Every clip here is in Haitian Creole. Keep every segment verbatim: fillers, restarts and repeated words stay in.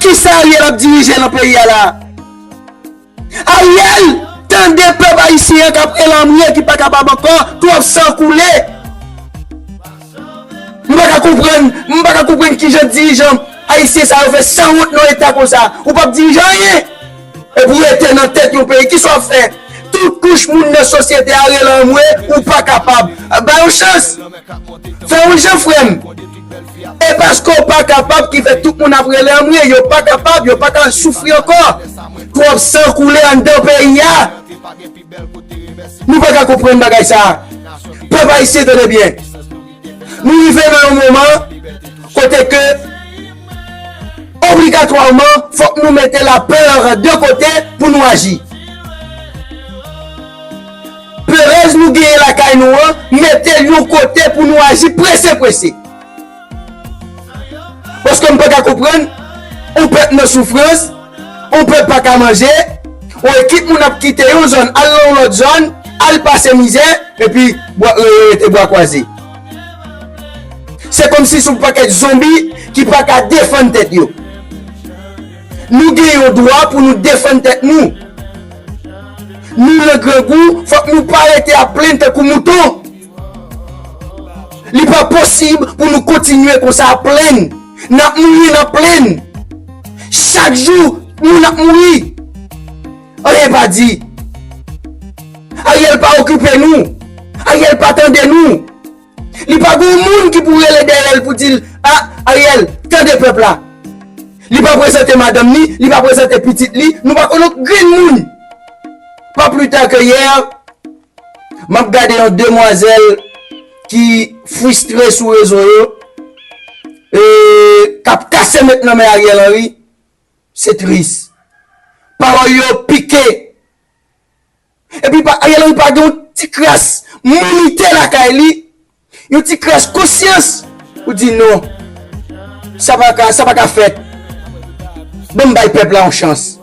Kisa Ariel ap dirije nan peyi a la? Ariel, tande pèp ayisyen an k ap elanmye, ki pa kapab ankò, twòp san koule. M pa ka konprann, m pa ka konprann kijan dirijan ayisyen sa yo fè sanwont nan eta konsa. Ou p ap dirije anyen. Epi w rete nan tèt yon peyi, kisa w ap fè? Tout kouch moun nan sosyete a rele anmwe, ou pa kapab. Ba yo chans. Fè yon jan, frè m. E paske w pa kapab ki fè tout moun ap rele anmwe, yo pa kapab, yo pa ka soufri ankò. Twòp san koule anndan peyi a. Nou pa ka konprann bagay sa a. Pèp ayisyen, tande byen. Nou rive nan yon moman kote ke obligatwaman fòk nou mete lapè de kote pou nou aji. Perèz nou genyen lakay nou an, mete l yon kote pou nou aji prese prese. Paske m pa ka konprann, yon pèp nan soufrans, yon pèp pa ka manje, yon ekip moun ap kite yon zòn al nan yon lòt zòn, al pase mizè, epi bwa, yo rete bwa kwaze. Se kòmsi se yon pakèt zonbi ki pa ka defann tèt yo. Nou gen yon dwa pou nou defann tèt nou. Nou nan grangou, fòk nou pa rete ap plenn tankou mouton. Li pa posib pou nou kontinye konsa ap plenn. N ap mouri, n ap plenn. Chak jou, moun ap mouri. Anyen pa di. Ariel pa okipe nou. Ariel pa tande nou. Li pa gen moun ki pou rele dèyè l pou di l, "A, Ariel, tande pèp la." Li pa prezante madanm li, li pa prezante pitit li, nou pa konn yon grenn moun. Pa pli ta ke yè, m ap gade yon demwazèl ki fristre sou rezo yo, e, k ap kase met nan men Ariel Henry. Se tris. Pawòl yo pike. Epi pa, Ariel Henry pa gen yon ti kras iminite lakay li, yon ti kras konsyans. Ou di non. Sa pa ka, sa pa ka fèt. Ban m bay pèp la yon chans.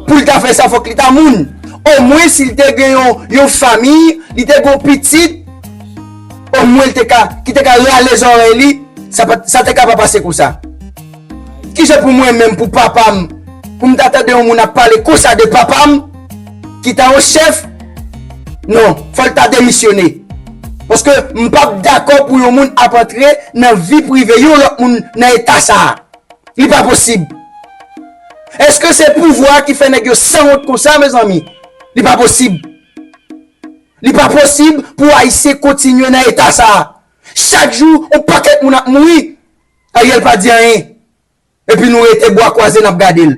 Pou l ta fè sa, fòk li ta moun. Omwen si l te gen yon, yon fanmi, li te gen yon pitit, omwen l te ka, ki te ka rale zòrèy li, sa pa, sa te ka pa pase konsa. Kijan pou mwen menm, pou papa m, pou m ta tande yon moun ap pale konsa de papa m, ki ta yon chèf? Non, fò l ta demisyone. Paske m p ap dakò pou yon moun ap antre nan vi prive yon lòt moun nan eta sa a. Li pa posib. Èske se pouvwa ki fè nèg yo sanwont konsa, mezanmi? Li pa posib. Li pa posib pou Ayisyen kontinye nan eta sa a. Chak jou, yon pakèt moun ap mouri. Ariel pa di anyen. Epi nou rete bwa kwaze, n ap gade l.